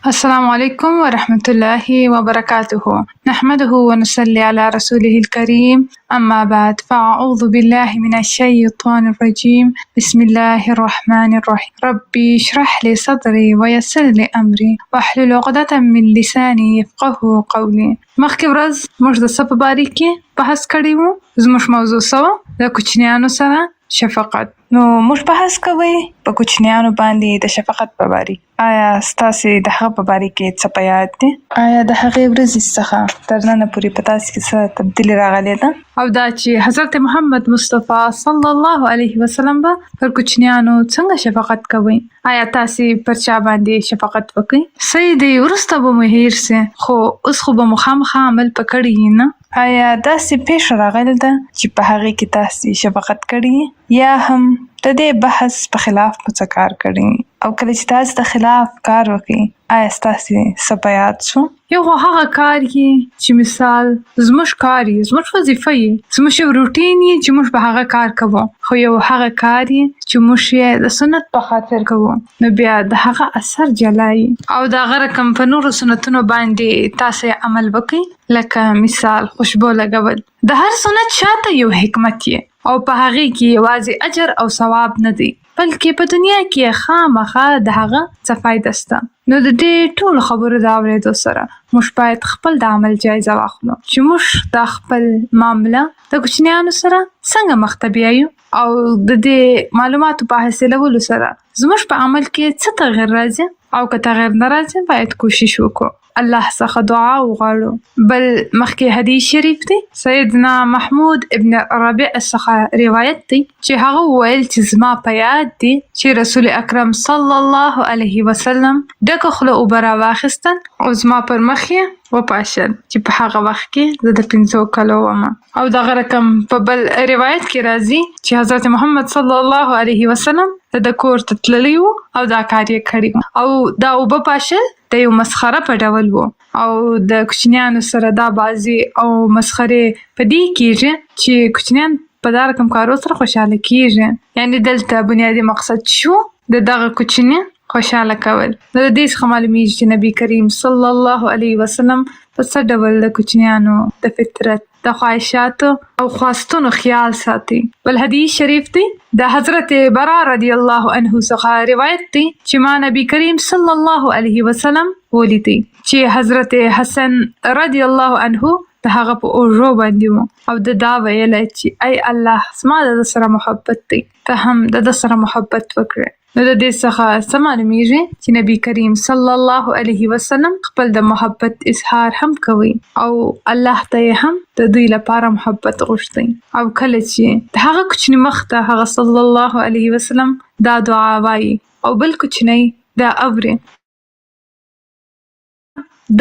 السلام عليكم ورحمة الله وبركاته. نحمده ونصلي على رسوله الكريم. أما بعد، فأعوذ بالله من الشيطان الرجيم. بسم الله الرحمن الرحيم. ربي اشرح لي صدري ويسر لي أمري واحلل عقدة من لساني يفقهوا قولي. مخکې ورځ موږ د څه په باره کې بحث کړی وو؟ زموږ موضوع څه وه؟ د کوچنیانو سره شفقت. نو موږ بحث کوی په کوچنیانو باندې د شفقت په باره. آیا ستاسې د هغه په باره کې څه په یاد دي؟ آیا د هغې ورځې څخه تر ننه پورې په تاسې کې څه تبدیلي راغلې ده؟ او دا چې حضرت محمد مصطفی صلی الله علیه وسلم به پر کوچنیانو څنګه شفقت کوی؟ آیا تاسې پر چا باندې شفقت وکئ؟ صحیح دی، وروسته به مو هېر سي، خو اوس خو به مو خامخا عمل په کړی وي نه؟ آیا داسې پېښه راغلې ده چې په هغې کې تاسې شفقت کړی یا هم د دې بحث په خلاف مو څه کار کړی؟ او کله چې تاسې د خلاف کار وکړئ، آیا ستاسې څه په یاد شو؟ یو خو هغه کار یې چې مثال زموږ کار یې، زموږ وظیفه یې، زموږ یو روټین یې چې موږ به هغه کار کوو، خو یو هغه کار یې چې موږ یې د سنت په خاطر کوو، نو بیا د هغه اثر جلا یي. او د هغه رقم په نورو سنتونو باندې تاسې عمل وکئ، لکه مثال خوشبو لګول. د هر سنت شاته یو حکمت یې، او په هغې کې یوازې اجر او ثواب نه دی، بلکې په دنیا کې خامخا د هغه څه فایده شته. نو د دې ټولو خبرو د اورېدو سره موږ باید خپل د عمل جایزه واخلو چې موږ دا خپل معامله د کوچنیانو سره څنګه مخته بیایو، او د دې معلوماتو په حاصلولو سره زموږ په عمل کې څه تغیر راځي، او که تغیر نه راځي باید کوشش وکړو، الله څخه دعا وغواړو. بل مخکې حدیث شریف دی، سیدنا محمود ابن ربیع څخه روایت دی چې هغه وویل چې زما په یاد دی چې رسول اکرم صلی الله علیه وسلم ډکه خوله اوبه راواخیستل او زما پر مخ یې وپاشل، چې په هغه وخت کې زه د 5 کلو وم. او دغه رقم په بل روایت کې راځي چې حضرت محمد صلی الله علیه وسلم د ده کور ته تللی و او دا کار یې کړی و، او دا اوبه پاشل د یو مسخره په ډول وو. او د کوچنیانو سره دا بازي او مسخرې په دې کېږي چې کوچنیان په دا رقم کارو سره خوشحاله کېږي. یعنې دلته بنیادي مقصد شو د دغه کوچني خوشحاله کول. نو د دې څخه معلومیږي چې نبی کریم صلی الله علیه وسلم په څه ډول د کوچنیانو د فطرت، د خواهشاتو او خواستونو خیال ساتي. بل حدیث شریف دی، د حضرت برا رضی الله عنه څخه روایت دی چې ما نبی کریم صلی الله علیه وسلم ولیدی چې حضرت حسن رضی الله عنه د هغه په اوږو باندې و، او ده دا ویله چې ای الله، زما د ده سره محبت دی، ته هم د ده سره محبت وکړې. نو د دې څخه څه معلومیږي چې نبی کریم صلی الله علیه وسلم خپل د محبت اظهار هم کوي، او الله ته یې هم د دوی لپاره محبت غوښتی. او کله چې د هغه کوچني مخ ته هغه صلی الله علیه وسلم دا دعا وایي او بل کوچنی دا اوري،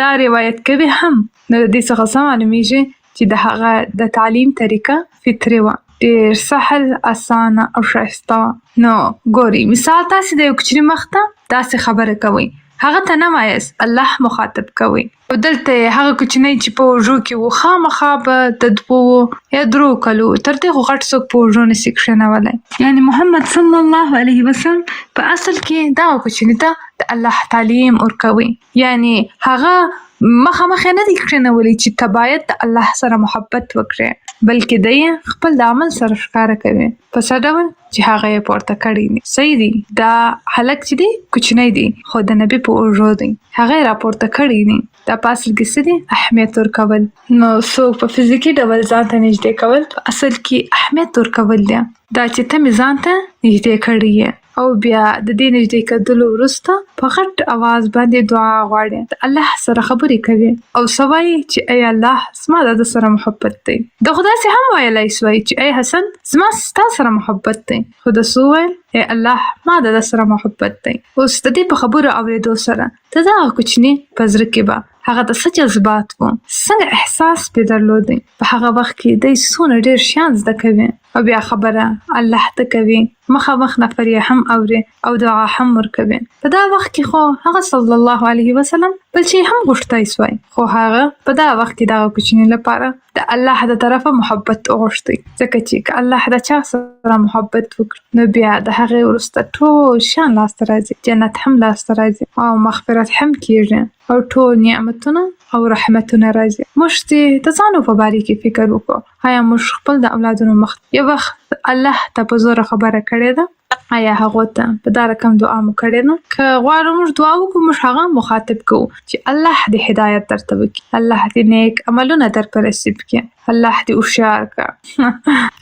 دا روایت کوي هم، نو د دې څخه څه معلومیږي چې د هغه د تعلیم طریقه فطري وه، ډېر سهل، اسانه او ښایسته وه. نو ګورئ، مثال تاسې د یو کوچني مخ ته داسې خبره کوئ، هغه ته نه وایاست، الله مخاطب کوئ. او دلته یې هغه کوچنی چې په اوږو کې و، خامخا به د 2 یا 3 کلو، تر دې خو غټ څوک په اوږو نشي کښېنولی. یعنې محمد صلی الله علیه وسلم په اصل کې دغه کوچني ته د الله تعلیم ورکوي. یعنې هغه مخامخ یې نه دی کښېنولی چې ته باید د الله سره محبت وکړې، بلکې دی یې خپل د عمل سره ښکاره کوي. په څه ډول چې هغه یې پورته کړی دی. صحیح دی، دا هلک چې دی کوچنی دی، خو د نبي په اوږو دی، هغه یې راپورته کړی دی. دا په اصل کې څه دي؟ اهمیت ورکول. نو څوک په فزیکي ډول ځان ته نږدې کول په اصل کې اهمیت ورکول دی. دا چې ته مې ځان ته نږدې کړی یې، او بیا د دې نږدې کېدلو وروسته په غټ اواز باندې دعا غواړي، د الله سره خبرې کوي او څه وایي چې ای الله، زما د ده سره محبت دی. ده خو داسې هم ویلی سوی چې ای حسن، زما ستا سره محبت دی، خو ده څه وویل؟ ای الله، ما د ده سره محبت دی. اوس د دې په خبرو اورېدو سره د دغه کوچني په زړه کې به هغه د څه جذبات وو، څنګه احساس پرې درلودی. په هغه وخت کې دی څونه ډېر شیان زده کوي. او بیا خبره الله ته کوي، مخامخ نفر یې هم اوري او دعا هم ورکوي. په دا وخت کې خو هغه صلی الله علیه وسلم بل شی هم غوښتی سوای، خو هغه په دا وخت کې دغه کوچني لپاره د الله د طرفه محبت وغوښتی، ځکه چې که الله د چا سره محبت وکړي نو بیا د هغې وروسته ټول شیان لاسته راځي، جنت هم لاسته راځي او مغفرت هم کیږي او ټول نعمتونه او رحمتونه راځي. موږ دې د ځانو په باره کې فکر وکړو، آیا موږ خپل د اولادونو مخ یو وخت الله ته په زوره خبره کړې ده؟ آیا هغو ته په دا رقم دعا مو کړې ده؟ که غواړو موږ دعا وکړو، موږ هغه مخاطب کوو چې الله دې هدایت درته وکړي، الله دې نیک عملونه در په نصیب کړي، الله دې هوښیار کړه.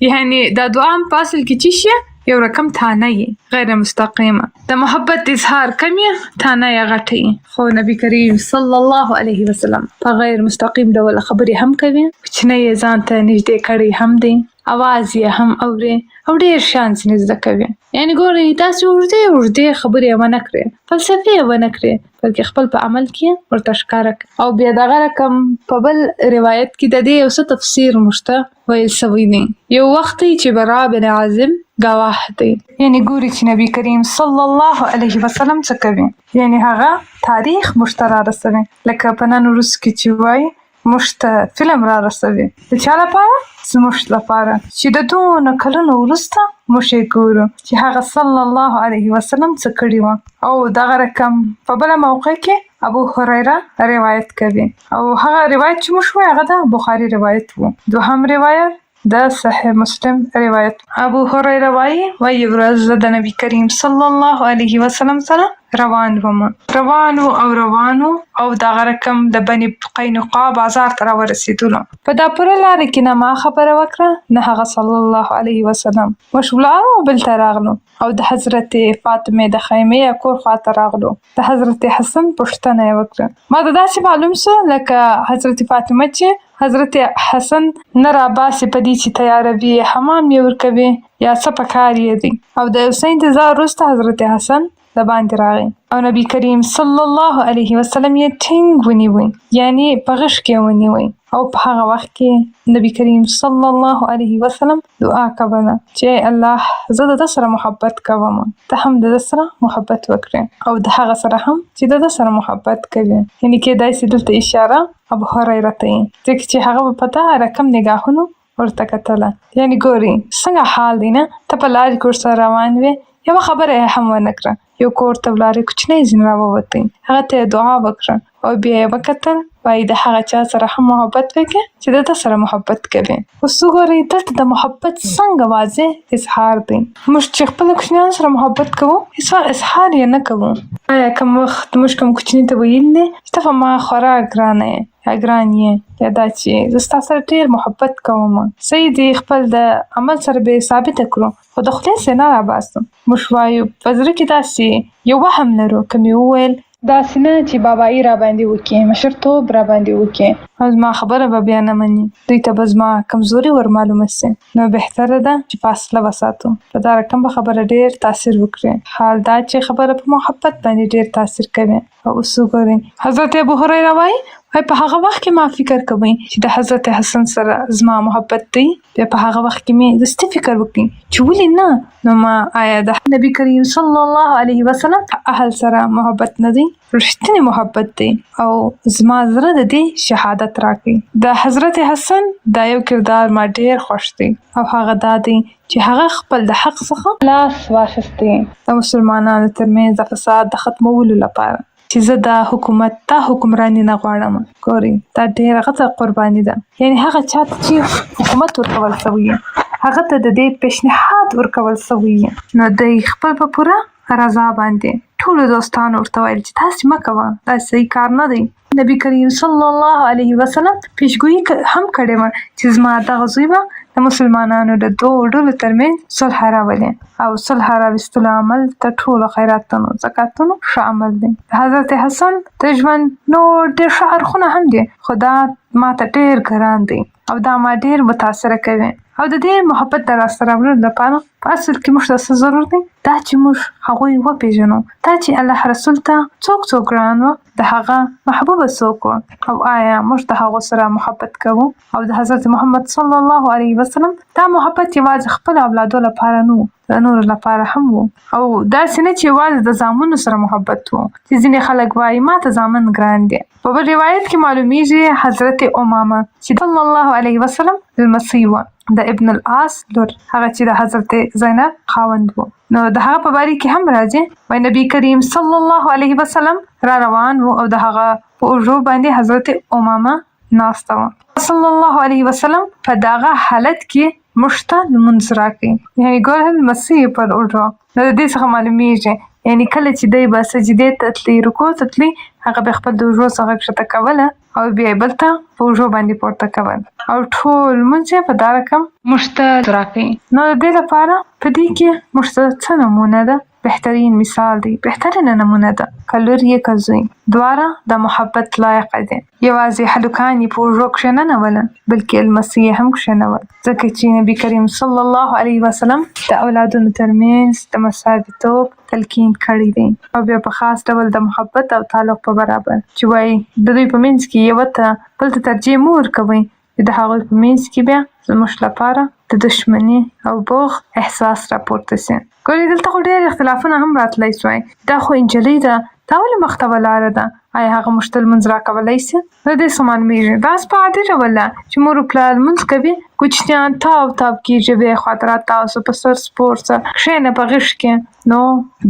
یعنی دا دعا هم په اصل کې چی شي یو رقم تانه یي، غیر مستقیمه، د محبت اظهار کم یې، تانه یې غټه یي. خو نبی کریم صلی الله علیه وسلم په غیر مستقیم ډول خبرې هم کوي، کوچنی یې ځان ته نږدې کړی هم دی، اواز یې هم اوري او ډېر شیان ځینې زده کوي. یعنی ګورئ، داسې اوږدې اوږدې خبرې یې ونه کړې، فلسفې یې ونه کړې، بلکې خپل په عمل کې ورته ښکاره کړې. او بیا دغه رقم په بل روایت کې د دې یو څه تفسیر موږ ته ویل شوی دی. یو وخت دی چې برا بن عازم ګواه دی، یعنی ګوري چې نبی کریم صلی الله علیه وسلم څه کوي، یعنی هغه تاریخ موږ ته رارسوي، لکه په نن ورځ کې چې وایي موږ ته فلم رارسوي. د چا لپاره؟ زموږ لپاره چې د دونه کلونو وروسته موږ یې ګورو چې هغه صلی الله علیه وسلم څه کړي وه. او دغه رقم په بله موقع کې ابو هریره روایت کوي، او هغه روایت چې موږ وایو هغه د بخاري روایت وو. دوهم روایت د صحیح مسلم روایت. ابو هریره وایي، وایي ورځ زه د نبی کریم صلی الله علیه وسلم سره روان وم، روان وو او روان وو او دغه رقم د بني قینقاع بازار ته راورسېدلو. په دا پوره لاره کې نه ما خبره وکړه نه هغه صلی الله علیه وسلم. موږ ولاړو او بل ته راغلو او د حضرت فاطمې د خیمې یا کور خواته راغلو. د حضرت حسن پوښتنه یې وکړه. ما ته داسې معلوم شو لکه حضرت فاطمه چې حضرت حسن نه راباسي په دې چې تیاروي یې، حمام یې ورکوي یا څه په کار یې دی. او د یو څه انتظار وروسته حضرت حسن د باندې راغی او نبی کریم صلی الله علیه وسلم یې ټینګ ونیوی، یعنی په غېږ کې یې ونیوی. او په هغه وخت کې نبی کریم صلی الله علیه وسلم دعا کوله چې ای الله، زه د ده سره محبت کوم، ته هم د ده سره محبت وکړې او د هغه سره هم چې د ده سره محبت کوي. یعنی کېدای شي دلته اشاره ابو هریره ته یي، ځکه چې هغه به په دا رقم نګاهونو ورته کتله. یعنی ګورئ څنګه حال دی نه، ته په لارې کې ورسره روان وې، یوه خبره یې هم ونه کړه، یو کور ته ولاړې، کوچنی ځینې راووتی، هغه ته یې دعا وکړه او بیا یې وکتل، وایي د هغه چا سره هم محبت وکړي چې د ده سره محبت کوي. اوس وګورئ دلته د محبت څنګه واضح اظهار دی. موږ چې خپلو کوچنیانو سره محبت کوو، هېڅ وخت اظهار یې نه کوو. آیا کوم وخت موږ کوم کوچني ته ویلي دي چې ته په ما خورا ګرانه یې یا ګران یې، یا دا چې زه ستا سره ډېر محبت کوم؟ صحیح دی، خپل د عمل سره به یې ثابته کړو، خو د خولې څخه یې نه راباسو. موږ وایو په زړه کې داسې یو وهم لرو، که مې وویل داسې نه چې بابایي راباندې وکړي، مشرتوب راباندې وکړي او زما خبره به بیا نه مني، دوی ته به زما کمزوري ور معلومه شي، نو بهتره ده چې فاصله وساتو. په دا رقم به خبره ډېر تاثیر وکړي، حال دا چې خبره په محبت باندې ډېر تاثیر کوي. او اوس وګورئ حضرت ابو هریره وایي، وایي په هغه وخت کې ما فکر کوی چې د حضرت حسن سره زما محبت دی، بیا په هغه وخت کې مې دستي فکر وکړي چې ولې نه، نو ما آیا د نبی کریم صلی الله علیه وسلم اهل سره محبت نه دی؟ رښتینی محبت دی او زما زړه د دې شهادت راکړي. د حضرت حسن دا یو کردار ما ډېر خوښ دی او هغه دا دی چې هغه خپل د حق څخه لاس واخیستی د مسلمانانو ترمنځ د فساد د ختمولو لپاره، چې زه دا حکومت دا حکمراني نه غواړم. ګورئ دا ډېره غټه قرباني ده، یعنی هغه چا ته چې حکومت ورکول شوی وي، هغه ته د دې پیشنهاد ورکول شوی وي، نو دی خپل په پوره رضا باندې ټولو دوستانو ورته ویل چې داسې مه کوه، دا صحیح کار نه دی. نبی کریم صلی الله علیه وسلم پیشګویي هم کړې وه چې زما دغه زوی به د مسلمانانو د دوو ډلو ترمنځ صلح راولي، او صلح راوستلو عمل تر ټولو خیراتونو زکاتونو ښه عمل دی. د حضرت حسن د ژوند نور ډېر ښه اړخونه هم دي، خو دا ما ته ډېر ګران دی او دا ما ډېر متاثره کوي. او د دې محبت د لاسته راوړلو لپاره په اصل کې موږ ته څه ضرور دی؟ دا چې موږ هغوی وپېژنو، دا چې الله رسول ته څوک څوک ګران وه، د هغه محبوبه څوک وه او آیا موږ د هغو سره محبت کوو؟ او د حضرت محمد صلی الله علیه وسلم دا محبت یوازې خپلو اولادو لپاره نه و، د نورو لپاره هم و. او داسې نه چې یوازې د زامنو سره محبت و، چې ځینې خلک وایي ماته زامن ګران دي. په بل روایت کې معلومیږي حضرت امامه چې صلی الله علیه وسلم لمسی وه، د ابن العاص لور، هغه چې د حضرت زینب خاوند و، نو د هغه په باره کې هم راځي، وایي نبي کریم صلی الله علیه وسلم را روان و او د هغه په اوږو باندې حضرت امامه ناسته وه. صلی الله علیه وسلم په دغه حالت کې موږ ته لمونځ راکړي، یعنې ګوره لمسی یې پر اوږو. نو د دې څخه معلومیږي یعنې کله چې دی به سجدې ته تلی، رکوع ته تلی، هغه به خپل د اوږو څخه کښته کوله او بیا یې بل ته په اوږو باندې پورته کول او ټول لمونځ یې په دا رقم موږ ته راکوي. نو د دې لپاره په دې کې موږ ته څه نمونه ده؟ بهترین مثال دی، بهترینه نمونه ده، که لور یې که زوی، دواړه د محبت لایق دي. یوازې هلکان یې په اوږو کښېننول، بلکې لمسۍ یې هم کښېنول، ځکه چې نبي کریم صلی الله علیه وسلم د اولادونو ترمنځ د مساویتوب تلقین کړی دی او بیا په خاص ډول د محبت او تعلق په برابر چې وایي د دوی په منځ کې یوه ته بل ته ترجیح مه ورکوئ، چې د هغوی په منځ کې بیا زموږ لپاره د دښمني او بغض احساس راپورته شي. ګورئ دلته خو ډېر اختلافونه هم راتلی شوای، دا خو انجلۍ ده، دا ولې مخته ولاړه ده، آیا هغه موږ ته لمونځ راکولی شي؟ له دې څخه معلومېږي داسې په عادي ډول ده چې مور او پلار لمونځ کوي، کوچنیان تاو تاو کېږي، یوې خوا ته راتاو شه، په سر سپور شه، کښېنه په غېږ کې، نو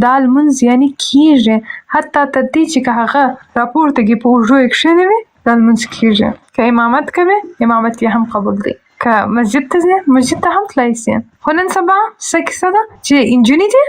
دا لمونځ یعنې کېږي، حتی تر دې چې که هغه راپورته کړي په اوږو یې کښېنوي، دا لمونځ کېږي. که امامت کوي، امامت یې هم قبول دی. که مسجد ته ځي، مسجد ته هم تلای شي. خو نن سبا څه کیسه ده چې انجونې دي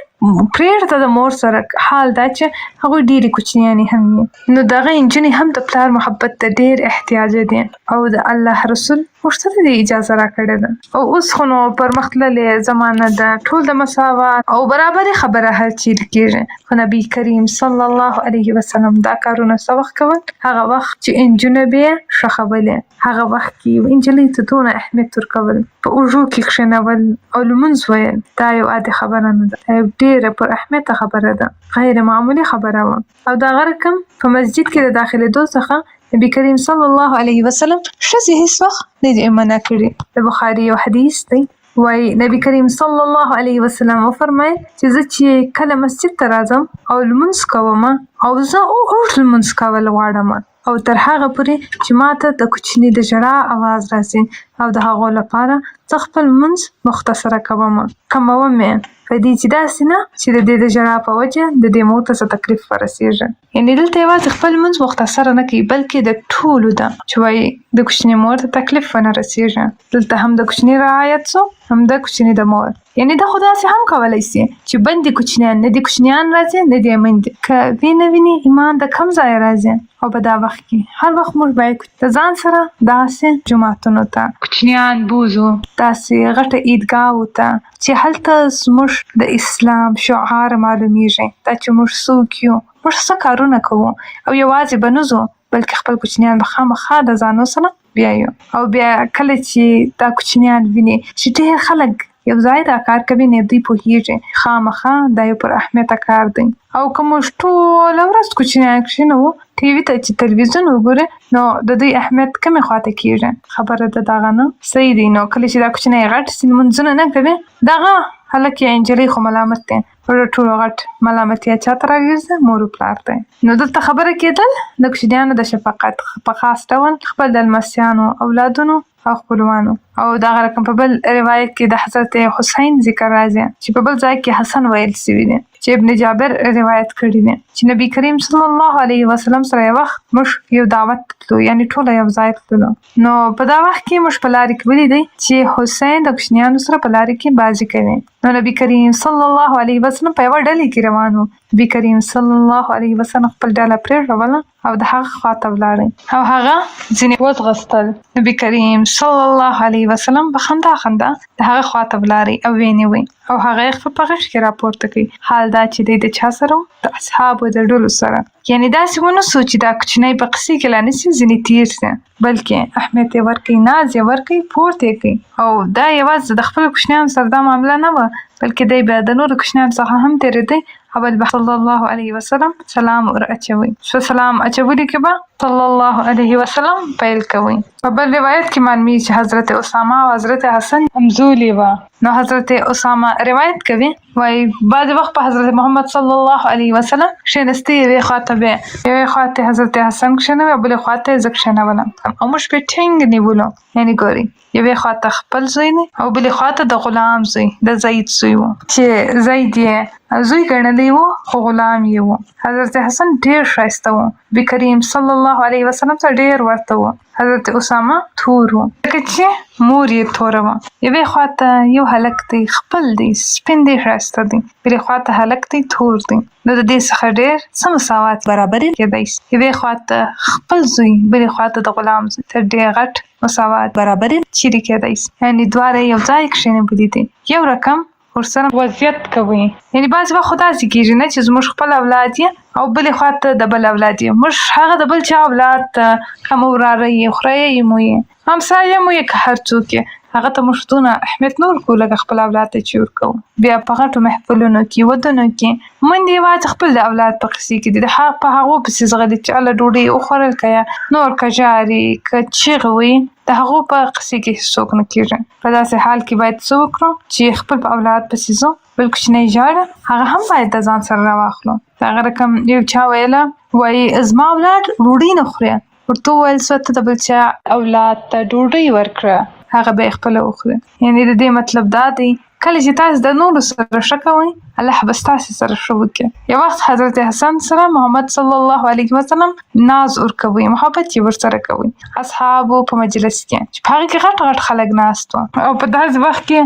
پرېږده د مور سره، حال دا چې هغوی ډېرې کوچنیانې هم وي، نو دغه انجونې هم د پلار محبت ته ډېر احتیاج دي او د الله رسول موږ ته د دې اجازه راکړې ده. او اوس خو نو پرمختللې زمانه ده، ټول د مساوات او برابرې خبره هر چیرې کېږي، خو نبي کریم صلی الله علیه وسلم دا کارونه څه وخت کول؟ هغه وخت چې انجونې به یې ښخولې، هغه وخت کې یو انجلۍ ته دونه اهمیت ورکول، په اوږو کې کښېنول او لمونځ ویل، دا یو عادي خبره نه ده، دا یو ډېره پر اهمیته خبره ده، غیر معمولي خبره وه. او دغه رقم په مسجد کې د داخلېدو څخه نبي کریم صلی الله علیه وسلم ښځې هیڅ وخت نه دي منع کړي. د بخاري یو حدیث دی، وایي نبي کریم صلی الله علیه وسلم وفرمایل چې زه چې کله مسجد ته راځم او لمونځ کوم او زه اوږد لمونځ کول غواړم او تر هغه پورې چې ماته د کوچني د ژړا اواز راځي او د هغو لپاره زه خپل لمونځ مختصره کوم، کموم یې، په دې چې داسې نه چې د دې د ژړا په وجه د دې مور ته څه تکلیف ورسېږي. یعنې دلته یوازې خپل لمونځ مختصره نه کوي، بلکې د ټولو ده چې وایي د کوچني مور ته تکلیف ونه رسېږي. دلته هم د کوچني رعایت شو، هم د کوچني د مور. یعنې دا خو داسې هم کولی شي چې بندي کوچنیان، نه دې کوچنیان راځي نه دې میندې، که ویې نه ویني ایمان د کوم ځایه راځي؟ او په دا وخت کې هر وخت موږ باید د ځان سره داسې جوماتونو ته کوچنیان بوځو، داسې غټه عیدګاوو ته چې هلته زموږ د اسلام شعار معلومیږي، دا چې موږ څوک یو، موږ څه کارونه کوو او یوازې به نه ځو، بلکې خپل کوچنیان به خامخا د ځانو سره بیایو. او بیا کله چې دا کوچنیان ویني چې ډېر خلک یو ځای دا کار کوي، نو دوی پوهېږي خامخا دا یو پر اهمیته کار دی. او که موږ ټوله ورځ کوچنیان کښېنوو ټي وي ته چې تلویزیون وګوري، نو د دوی اهمیت کمې خواته کېږي، خبره د دغه نه صحیح دی. نو کله چې دا کوچنی غټ شي لمونځونه نه کوي، دغه هلک یا نجلۍ خو ملامت دی، پر ټولو غټ ملامتیا چاته راګرځي؟ مور و پلار دی. نو دلته خبره کېدل د کوچنیانو د شفقت، په خاص ډول خپل د لمسیانو اولادونو او خپلوانو. او دغه رقم په بل روایت کې د حضرت حسین ذکر راځي چې په بل ځای کې حسن ویل شوي دي چې ابن جابر روایت کړی دی چې نبی کریم صلی الله علیه وسلم سره یو وخت موږ یو دعوت ته تلو، یعنې ټوله یو ځای تللو. نو په دا وخت کې موږ په لارې کې ولیدی چې حسین د کوچنیانو سره په لارې کې بازي کوي. نو نبی کریم صلی الله علیه وسلم په یوه ډلې کې روان و. نبی کریم صلی الله علیه وسلم خپل ډله پرېښوله او د هغه خواته ولاړی او هغه ځینې وځغستل. نبی کریم صلی الله علیه وسلم په خندا خندا د هغه خواته ولاړی او ویې نیوی او هغه یې خپل په غېږ کې راپورته کړ، حال دا چې دی د چا سره و؟ د اصحابو د ډلو سره. یعنې داسې ونه سو چې دا کوچنی په قصې کې لا نسي ځینې تېر سي، بلکې اهمیت یې ورکړئ، ناز یې ورکړئ، پورته یې کړئ. او دا یوازې د خپلو کوچنیانو سره دا معامله نه وه، بلکې دی به د نورو کوچنیانو څخه هم تېرېدی، اول به صلی الله علیه وسلم سلام ور اچوي، په سلام اچولو کې به صلی الله علیه وسلم پیل کوي. په بل روایت کې معلومیږي چې حضرت اسامه او حضرت حسن همزولي وه، نو حضرت اسامه روایت کوي، وایي بعضې وخت به حضرت محمد صلی الله علیه وسلم کښېنستی، یوې خواته به یوې خواته حضرت حسن کښېنوي او بلې خواته یې زه کښېنولم او موږ پرې ټینګ نیولو، یعنې ګورئ یوې خواته خپل زوی دی او بلې خواته د غلام زوی، د زید زوی و، چې زید یې زوی ګڼلی و خو غلام یې و. حضرت حسن ډېر ښایسته و، نبي کریم صلی الله علیه وسلم ته ډېر ورته و. حضرت اسامه تور و، ځکه چې مور یې توره وه. یوې خواته یو هلک دی، خپل دی، سپین دی، ښایسته دی، بلې خواته هلک دی، تور دی. نو د دې څخه ډېر څه مساوات برابري کېدای شي؟ یوې خواته خپل زوی، بلې خواته د غلام زوی، تر ډېر غټ مساوات برابري چیرې کېدای شي؟ یعنې دواړه یې یو ځای کښېنولي دي، یو رقم ورسره وضعیت کوي. یعنې بعضې وخت خو داسې کېږي نه چې زموږ خپل اولاد یې او بلې خوا ته د بل اولاد یې، موږ هغه د بل چا اولاد ته، که مو وراره یې، خوريی مو یې، همسایه مو یې، که هر څوک یې، هغه ته موږ دونه اهمیت نه ورکوو لکه خپل اولاد ته چې ورکوو. بیا په غټو محفلونو کې، ودونو کې مندې یوازې خپل د اولاد په قصې کې دي، د په هغو پسې ځغلي چې هله ډوډۍ وخوړل که یا نور، که ژاړي که چیغې وهي، د هغو په قصې کې هېڅوک نه کېږي. په داسې حال کې باید څه وکړو چې خپل په اولاد پسې ځو، بل کوچنی ژاړي هغه هم باید د ځان سره راواخلو. دغه رقم یو چا ویله، وایي زما اولاد ډوډۍ نه خوري، ورته وویل سوه ته د بل چا اولاد ته ډوډۍ ورکړه، هغه به یې خپله وخوري. یعنې د دې مطلب دا دی کله چې تاسو د نورو سره ښه کوئ، الله به ستاسو سره ښه وکړي. یو وخت حضرت حسن سره محمد صلی الله علیه وسلم ناز ورکوي، محبت یې ورسره کوي، اصحابو په مجلس کې چې په هغه کې غټ غټ خلک ناست وو، او په داسې وخت کې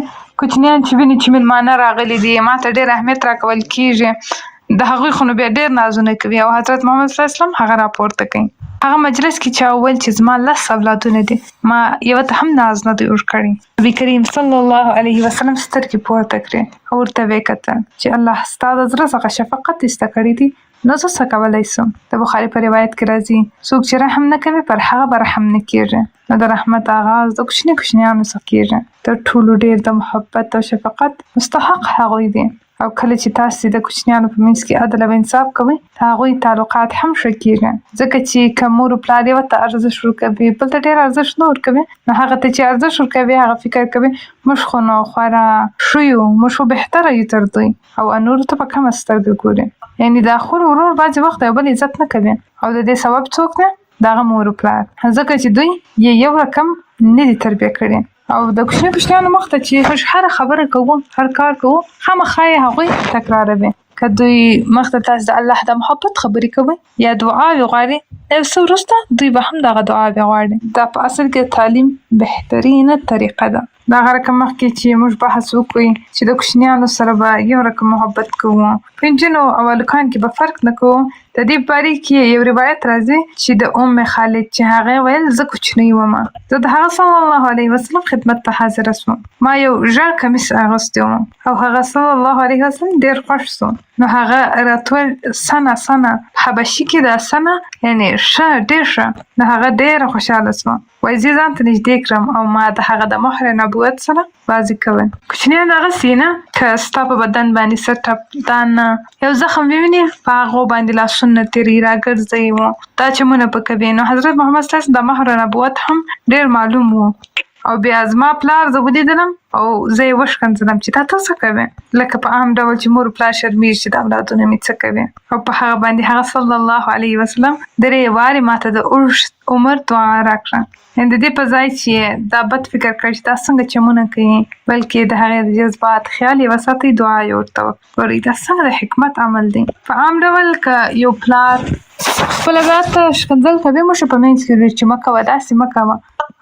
کوچنیان چې ویني چې میلمانه راغلي دي، ما ته ډېر اهمیت راکول کېږي، د هغوی خو نو بیا ډېر نازونه کوي او حضرت محمد صلی الله علیه وسلم هغه راپورته کوي. هغه مجلس کې چا وویل چې زما لس اولادونه دي، ما یوه ته هم ناز نه دی ورکړی. نبي کریم صلی الله علیه وسلم سترګې پورته کړې او ورته ویې کتل چې الله ستا د زړه څخه شفقت ایسته کړی دی، نو زه څه کولی شم؟ د بخاري په روایت کې راځي، څوک چې رحم نه کوي پر هغه به رحم نه کېږي. نو د رحمت آغاز د کوچني کوچنیانو څخه کېږي. تر ټولو ډېر د محبت او شفقت مستحق هغوی دي. او کله چې تاسې د کوچنیانو په منځ کې عدل او انصاف کوئ، د هغوی تعلقات هم ښه کېږي. ځکه چې که مور و پلار یوه ته ارزښت ورکوي، بل ته ډېر ارزښت نه ورکوي، نو هغه ته چې ارزښت ورکوي هغه فکر کوي موږ خو نو خورا ښه یو، موږ خو بهتره یو تر دوی، او نورو ته په کمه سترګه ګوري. یعنې دا خور ورور بعضې وخت د یو بل عزت نه کوي، او د دې سبب څوک دی؟ د هغه مور و پلار، ځکه چې دوی یې یو رقم نه دي تربیه کړي. او د کوچني کوچنیانو مخ ته چې موږ هره خبره کوو، هر کار کوو، خامخا یې هغوی تکراروي. که دوی مخ ته تاسو د الله د محبت خبرې کوئ یا دعاوې غواړي، یو څه وروسته دوی به هم دغه دعاوې غواړي. دا په اصل کې د تعلیم بهترینه طریقه ده. دغه رقم مخکې چې موږ بحث وکړو چې د کوچنیانو سره به یو رقم محبت کوو، په نجونو او هلکان کې به فرق نه کوو. د دې په باره کې یو روایت راځي چې د ام خالد چې هغې ویل زه کوچنۍ وم، زه د هغه صلی الله علیه وسلم خدمت ته حاضره شوم، ما یو ژړ کمیس اغوستی و او هغه صلی الله علیه وسلم ډېر خوښ شو، نو هغه راته ویل سنه سنه، په حبشي کې دا سنه یعنې ښه، ډېر ښه، نو هغه ډېره خوشحاله شوه، وایي زه یې ځان ته نږدې کړم او ما د هغه د مهر نبوت سره بازي کوي. کوچنیان دغسې نه که ستا په بدن باندې څه ټپ دانه یو زخم وویني، په هغو باندې لاسونه تېروي، راګرځوي مو، دا چمونه په کوي. نو حضرت محمد صلی الله علیه وسلم د مهر نبوت هم ډېر معلوم وو. او بیا زما پلار زه ولیدلم او زه یې وښکنځلم چې دا ته څه کوې، لکه په عام ډول چې مور پلار شرمېږي چې دا اولادونه مې څه کوي. او په هغه باندې هغه صلی الله علیه وسلم درې وارې ماته د اوږد عمر دعا راکړه. یعنې د دې په ځای چې دا بد فکر کړي چې دا څنګه چمونه کوي، بلکې د هغې د جذبات خیال یې وساتئ، دعا یې ورته وکړه. ګورئ دا څنګه د حکمت عمل دی. په عام ډول که یو پلار خپل اولاد ته ښکنځل کوي، موږ په منځ کې وي چې مه کوه، داسې مه کوه،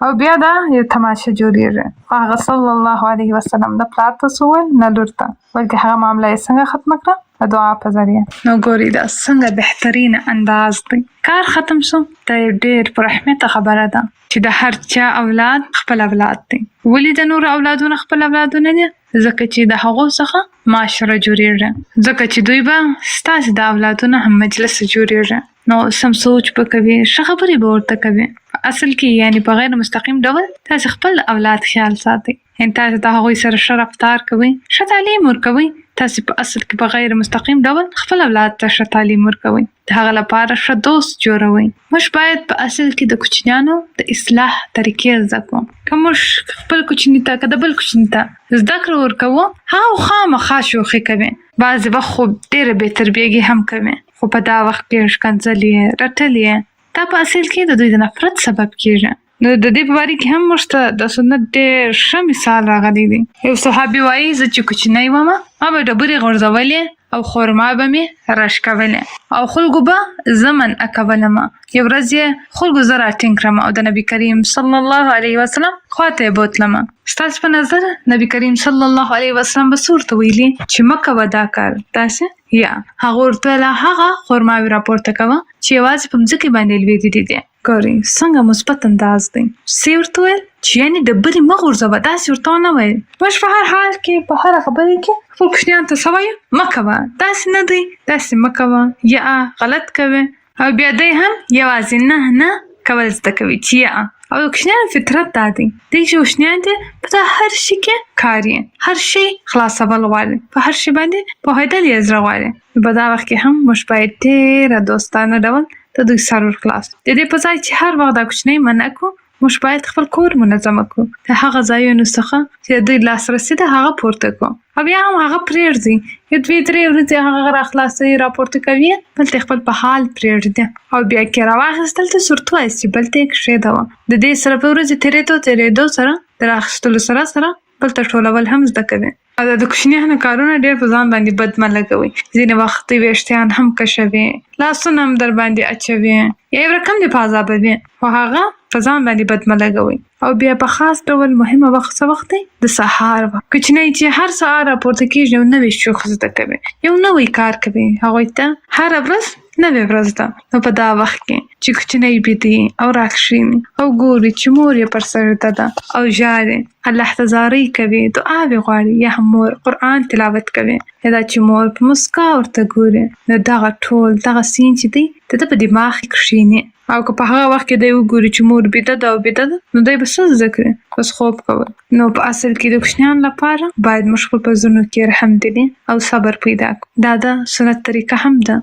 او بیا دا یو تماشه جوړېږي. خو هغه صلی الله علیه وسلم نه پلار ته څه وویل نه لور ته، بلکې هغه معامله یې څنګه ختمه کړه؟ د دعا په ذریعه. نو ګورئ دا څنګه بهترین انداز دی. کار ختم شو. دا یو ډېر پر اهمیته خبره ده چې د هر چا اولاد خپل اولاد دی. ولې د نورو اولادونه خپل اولادونه دي؟ ځکه چې د هغو څخه معاشره جوړیږي، ځکه چې دوی به ستاسې د اولادونه هم مجلس جوړیږي، نو سم سوچ به کوي، ښه خبرې به ورته کوي. په اصل کې یعنې په غیر مستقیم ډول تاسې خپل د اولاد خیال ساتئ، یعنې تاسې د هغوی سره ښه رفتار کوئ، ښه تعلیم ورکوئ، تاسې په اصل کې په غیر مستقیم ډول خپل اولاد ته ښه تعلیم ورکوئ، د هغه لپاره ښه دوست جوړوئ. موږ باید په اصل کې د کوچنیانو د اصلاح طریقې زده کړو. که موږ خپل کوچني ته که د بل کوچني ته زده کړه ورکوو، هغه خامخا شوخي کوي، بعضې وخت خو ډېره بې تربیګي هم کوي، خو په دا وخت کې ښکنځل یې، رټل یې، دا په اصل کې د دوی د نفرت سبب کېږي. نو د دې په باره کې هم موږ ته د سنت ډېر ښه مثال راغلی دی. یو صحابي وایي، زه چې کوچنی وم، ما به ډبرې غورځولې او خورما به مې راشکولې او خلکو به زه منع کولم. یو ورځ یې خلکو زه راټینګ کړم او د نبي کریم صلی الله علیه وسلم خواته یې بوتلم. ستاسو په نظر نبي کریم صلی الله علیه وسلم به څه ورته ویلي چې مه کوه دا کار داسې؟ یا هغه ورته ویل، هغه خورماوې راپورته کوه چې یوازې په مځکې باندې لوېدلې دي. ګورئ څنګه مثبت انداز دی. څه یې ورته وویل چې یعنې ډبرې مه غورځوه، داسې ورته ونه ویل. موږ په هر حال کې په هره خبره کې خپل کوچنیانو ته څه وایو؟ مه کوه، داسې نه دی، داسې مه کوه، یا غلط کوې. او بیا دی هم یوازې نه نه کول زده کوي چې یا. او د کوچنیانو فطرت دا دی، دی چې کوچنیان دي په دا هر شي کې کار یې، هر شی خلاصول غواړي، په هر شي باندې پوهېدل یې زړه غواړي. نو په دا وخت کې هم موږ باید ډېره دوستانه ډول د دوی سر ور خلاص. د دې په ځای چې هر وخت دا کوچنی منع کړو، موږ باید خپل کور منظمه کړو، د هغه ځایونو څخه چې د دوی لاسرسی ده هغه پورته کړو، او یا هم هغه پرېږدئ، یو دوې درې ورځې هغه راخلاصوي راپورته کوي، بل ته خپل په حال پرېږدي، او بیا کې راواخیستل ته ورته ووایاست چې بل ته یې کښېږدوه. د دې سره په ورځې تېرېدو تېرېدو سره د راخیستلو سره سره بل ته ټولول هم زده کوي. او دا د کوچنیانو کارونه ډېر په ځان باندې بد مه لګوئ، ځینې وخت دوی ویښتیان هم کشوي، لاسونه هم درباندې اچوي، یا یو رقم دې په عذابوي، خو هغه په ځان باندې بد مه لګوئ. او بیا په خاص ډول مهمه وخت څه وخت دی؟ د سهار وخت. کوچنی چې هر سهار راپورته کېږي یو نوی شوخ زده کوي، یو نوی کار کوي، هغوی ته هره ورځ نوې ورځ ده. نو په دا وخت کې چې کوچنی بیده او راکښېني او ګوري چې مور یې پر سجده ده او ژاړي، الله ته زارۍ کوي، دعاوې غواړي، یا هم مور قرآن تلاوت کوي، یا دا چې مور په مسکا ورته ګوري، نو دغه ټول دغه سین چې دی د ده په دماغ کې کښېني. او که په هغه وخت کې دی وګوري چې مور بیده ده او بیده ده، نو دی به څه زده کړي؟ بس خوب کول. نو په اصل کې د کوچنیانو لپاره باید موږ خپل په زړونو کې رحمدلي او صبر پیدا کړو. دا د سنت طریقه هم ده.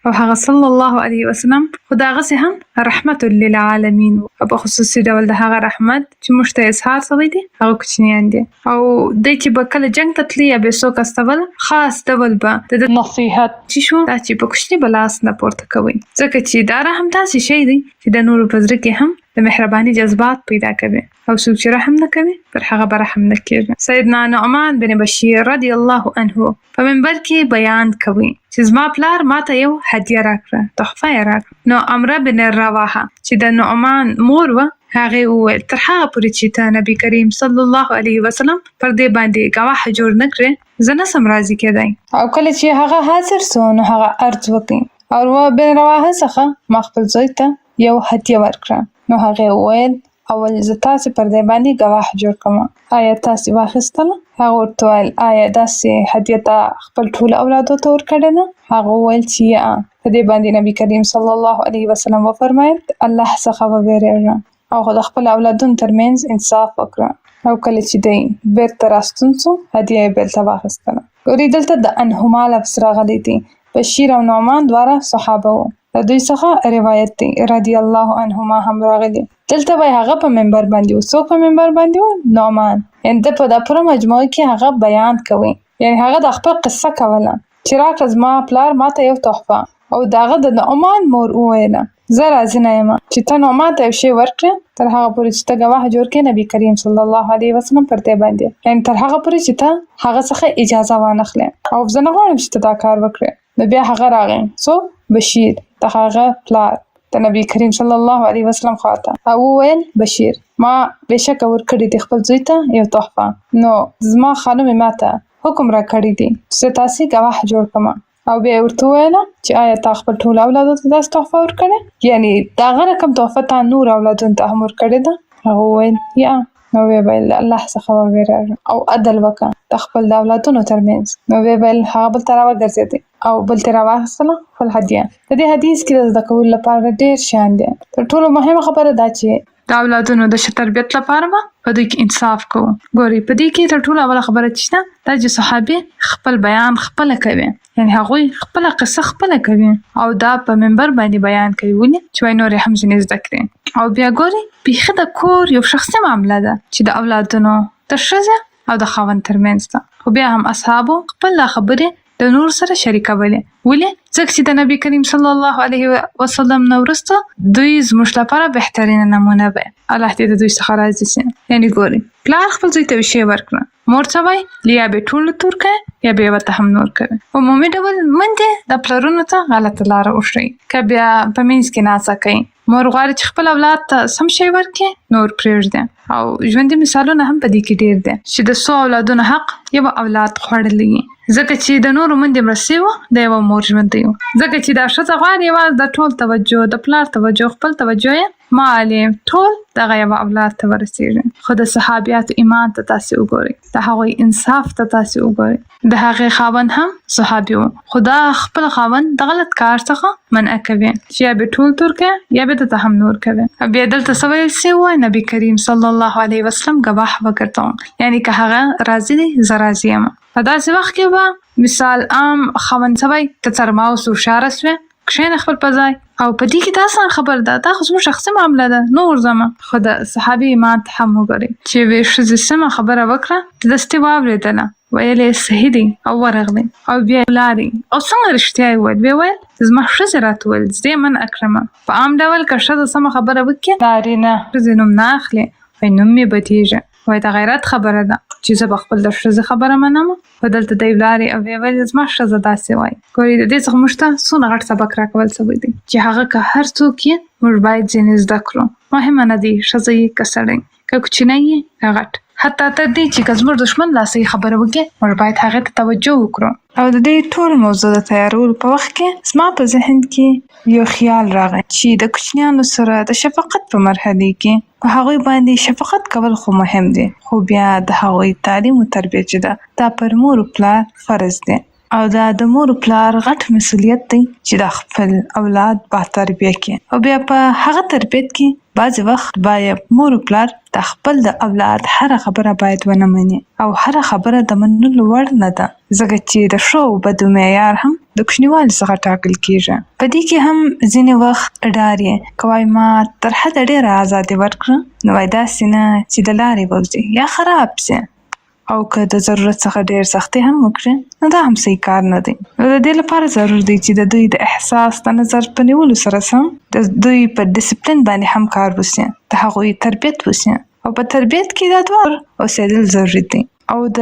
او هغه صلی الله علیه وسلم خو د هغسې هم رحمت للعالمین و، او په خصوصي ډول د هغه رحمت چې موږ ته اظهار شوی دی هغه کوچنیان دي. او دی چې به کله جنګ ته تلی یا به یې څوک استول، خاص ډول به د ده نصیحت چې شو دا چې په کوچني به لاس نه پورته کوئ، ځکه چې دا رحم داسې شی دی چې د نورو په زړه کې هم د مهرباني جذبات پیدا کوي، او څوک چې رحم نه کوي پر هغه به رحم نه کېږي. سیدنا نعمان بن بشیر رضی الله عنه په منبر کې بیان کوي چې زما پلار ماته یو هدیه راکړه، تحفه یې راکړه. نو عمره بن رواحه چې د نعمان مور وه هغې وویل، تر هغه پورې چې ته نبي کریم صلی الله علیه وسلم پر دې باندې ګواهه جوړ نه کړې زه نه سم راضي کېدای. او کله چې هغه حاضر سو نو هغه عرض وکړ، عروه بن رواحه څخه ما خپل زوی ته یو هدیه ورکړه. نو هغې وویل، اول زه تاسې پر دې باندې ګواه جوړ کړم، آیا تاسې واخیستله؟ هغه ورته وویل، آیا داسې هدیه تا خپل ټولو اولادو ته ورکړې ده؟ هغه وویل چې یا. په دې باندې نبي کریم صلی الله علیه وسلم وفرمایل، د الله څخه ووېرېږه او د خپلو اولادونو ترمنځ انصاف وکړه. او کله چې دی بېرته راستون سو هدیه یې بېرته واخیستله. ګورئ دلته د عنهما لفظ راغلی دی، بشیر او نعمان دواړه صحابه وو، له دوی څخه روایت دی، رضی الله عنهما هم راغلي. دلته وایي هغه په منبر باندې و، څوک په منبر باندې و؟ نعمان. یعنې ده په دا پوره مجموعه کې هغه بیان کوي، یعنې هغه د خپل قصه کوله چې راکړه زما پلار ماته یو تحفه، او د هغه د نعمان مور وویله زه راضي نه یم چې ته نعمان ته یو شی ورکړې تر هغه پورې چې ته ګواه جوړ کړې نبي کریم صلی الله علیه وسلم پر دې باندې، یعنې تر هغه پورې چې ته هغه څخه اجازه وانخلې، او زه نه غواړم چې ته دا کار وکړې. نو بیا هغه راغی، څوک؟ بشیر، د هغه پلار، د نبي کریم صلی الله علیه وسلم خواته، او وویل، بشیر ما بېشکه ورکړي دي خپل زوی ته یو تحفه، نو زما خانمې ماته حکم راکړی دی چې زه تاسې ګواه جوړ کړم. او بیا یې ورته وویل چې آیا تا خپل ټولو اولادو ته داسې تحفه ورکړې؟ یعنې د هغه رقم تحفه تا نورو اولادونو ته هم ورکړې ده؟ هغه وویل، یا. نو ویې ویل، له الله څخه ووېرېږه او عدل وکړه. د خپل د اولادونو ترمنځ. نو ویې ویل، هغه بل ته راوګرځېدی او بل ترې راواخیستله خپل هدیه. په دې حدیث کې د زده کولو لپاره ډېر شیان دي. تر ټولو مهمه خبره دا چې د اولادونو د ښه تربیت لپاره به په دوی کې انصاف کوو. ګورئ، په دې کې تر ټولو اوله خبره چې شته دا چې صحابي خپل بیان خپله کوي، یعنې هغوی خپله قصه خپله کوي او دا په منبر باندې بیان کوي، ولې چې وایي نور یې هم ځینې زده کړي. او بیا ګورئ، بیخي د کور یو شخصي معامله ده چې د اولادونو د ښځې او د خاوند ترمنځ ده، خو بیا هم اصحابو خپل دا خبرې د نورو سره شریکولې. ولې؟ ځکه چې د نبي کریم صلی الله علیه وسلم نه وروسته دوی زموږ لپاره بهترینه نمونه وه. الله دې د دوی څخه راضي شي. یعنې ګورئ، پلار خپل زوی ته یو شی ورکړه، مور څه وایي؟ یا به ټولو ته ورکوي یا به یوه ته هم نه ورکوي. په عمومي ډول مندې د پلرونو ته غلطه لاره وښیي، که بیا په منځ کې ناڅه کوي. مور غواړي چې خپل اولاد ته سم شی ورکړي، نور پرېږدي. او ژوندي مثالونه هم په دې کې ډېر دي چې د څو اولادونو حق یوه اولاد خوړلی وي، ځکه چې د نورو مندې مړه شوي وو، د یوه مور ژوندی وو. ځکه چې دا ښځه غواړي یوازې د ټول توجه، د پلار توجه، خپل توجه یې مال یې ټول دغه یوه اولاد ته ورسېږي. خو د صحابیاتو ایمان ته تاسې وګورئ، د هغوی انصاف ته تاسې وګورئ. د هغې خاوند هم صحابي و، خو دا خپل خاوند د غلط کار څخه منع کوي چې یا به ټول تور کوي یا به ده ته هم نور کوي. او بیا دلته څه ویل شوي وو، نبي کریم صلی الله علیه وسلم ګواه وګرځوم، یعنې که هغه راضي دی زه راضي یم. په داسې وخت کې به مثال عام خاوند څه وایي، ته څرما اوس هوښیاره شوې، کښېنه خپل په ځای. او په دې کې دا څنګه خبره ده، دا خو زموږ شخصي معامله ده، نه ورځمه. خو د صحابي ایمان ته هم وګورئ چې یوې ښځې سمه خبره وکړه، دستي واورېدله، ویل یې صحیح دی او ورغلی او بیا لاړی او څنګه رښتیا یې وویل، ویې ویل زما ښځې راته وویل زه یې منع کړم. په عام ډول که ښځه سمه خبره وکړي، نارینه ښځې نوم نه اخلي، وایي نوم مې بدېږي، وایي د غیرت خبره ده چې زه به خپل د ښځې خبره منم، خو دلته دی ولاړی او ویې ویل زما ښځه داسې وایي. ګورئ د دې څخه موږ ته څونه غټ سبق راکول شوی دی چې هغه که هر څوک یې موږ باید ځینې زده کړو، مهمه نه دی ښځه یې که سړی، که کوچنی یې که غټ، حتی تر دې چې که زموږ دښمن لا صحیح خبره وکړي موږ باید هغې ته توجه وکړو. او د دې ټول موضوع د تیارولو په وخت کې زما په ذهن کې یو خیال راغی چې د کوچنیانو سره د شفقت په مرحلې کې په هغوی باندې شفقت کول خو مهم دی، خو بیا د هغوی تعلیم و تربیه چې ده دا پر مور و پلار فرض دی او دا د مور و پلار غټ مسولیت دی چې دا خپل اولاد با تربیه کړي او بیا په هغه تربیت کې بعضې وخت باید مور و پلار د خپل د اولاد هره خبره باید ونه مني او هره خبره د منلو وړ نه ده، ځکه چې د ښو او بدو معیار هم د کوچنیوالي څخه ټاکل کیږي. په دې کې هم ځینې وخت ډار یې که وایي ما تر حده ډېره ازادي ورکړه نو وایي داسې نه چې د لارې ووځي یا خراب شي او که د ضرورت څخه ډېر سختي هم وکړي نو دا هم صحیح کار نه دی. نو د دې لپاره ضرور دی چې د دوی د احساس د نظر په نیولو سره سم د دوی په ډسپلین باندې هم کار وشي، د هغوی تربیت وشي او په تربیت کې دا دوه اوسېدل ضروري دي. او د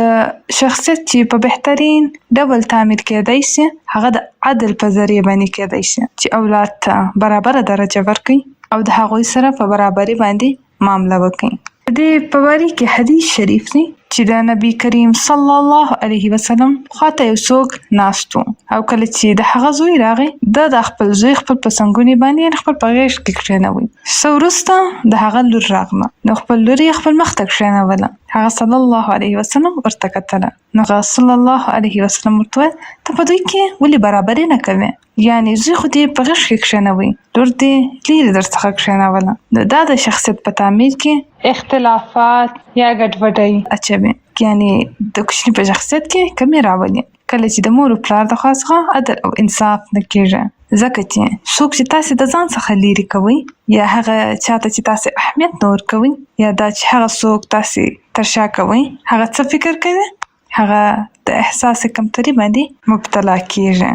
شخصیت چې په بهترین ډول تعمیر کېدای شي هغه د عدل په ذریعه باندې کېدای شي چې اولاد ته برابره درجه ورکړي او د هغوی سره په برابري باندې معامله وکړي. د دې په باره کې حدیث شریف دی چې د نبي کریم صلی الله علیه وسلم خواته یو څوک ناست و او کله چې د هغه زوی راغی، ده د خپل زوی خپل په څنګوني باندې یعنې خپل په غېږ کې کښېنوی. څه وروسته د هغه لور راغله نو خپل لور یې خپل مخ ته کښېنوله. هغه صلی الله علیه وسلم ورته کتله نو هغه صلی الله علیه وسلم ورته وویل، ته په دوی کې ولې برابري نه کوې؟ یعنې زوی خو دې په غېږ کې کښېنوی، لور دې لېرې درڅخه کښېنوله. نو دا د شخصیت په تعمیر کې اختلافات یا ګډوډۍ اچوي، یعنې د کوچني په شخصیت کې کمی راولي. کله چې د مور و پلار د خوا څخه عدل او انصاف نه کېږي، ځکه چې څوک چې تاسې د ځان څخه لېرې کوي یا هغه چا ته چې تاسې اهمیت نه ورکوئ یا دا چې هغه څوک تاسې تر شا کوي، هغه څه فکر کوي؟ هغه د احساس کمتري باندې مبتلا کیږي